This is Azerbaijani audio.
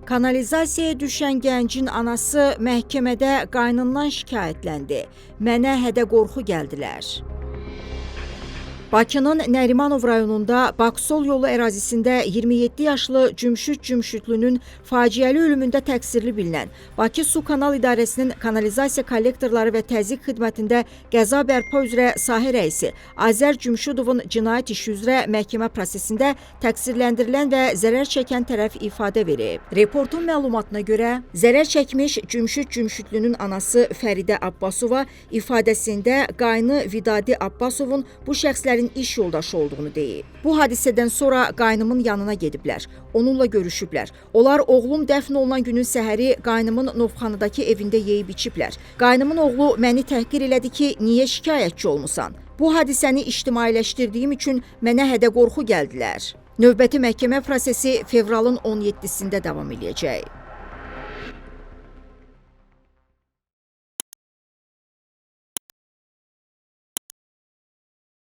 Kanalizasiyaya düşən gəncin anası məhkəmədə qaynından şikayətləndi. Mənə hədə-qorxu gəldilər. Bakının Nərimanov rayonunda Baksol yolu ərazisində 27 yaşlı Cümşüd Cümşüdlünün faciəli ölümündə təqsirli bilinən Bakı Su Kanal İdarəsinin kanalizasiya kollektorları və təzyiq xidmətində qəza bərpa üzrə sahə rəisi Azər Cümşüdovun cinayət işi üzrə məhkəmə prosesində təqsirləndirilən və zərər çəkən tərəf ifadə verib. Reportun məlumatına görə zərər çəkmiş Cümşüd Cümşüdlünün anası Fəridə Abbasova ifadəsində qaynı Vidadi Abbasovun bu şəxslərin iş yoldaşı olduğunu deyib. Bu hadisədən sonra qaynımın yanına gediblər. Onunla görüşüblər. Onlar oğlum dəfn olunan günün səhəri qaynımın Novxanıdakı evində yeyib içiblər. Qaynımın oğlu məni təhqir elədi ki, niyə şikayətçi olmusan? Bu hadisəni ictimailəşdirdiyim üçün mənə hədə-qorxu gəldilər. Növbəti məhkəmə prosesi fevralın 17-sində davam eləyəcək.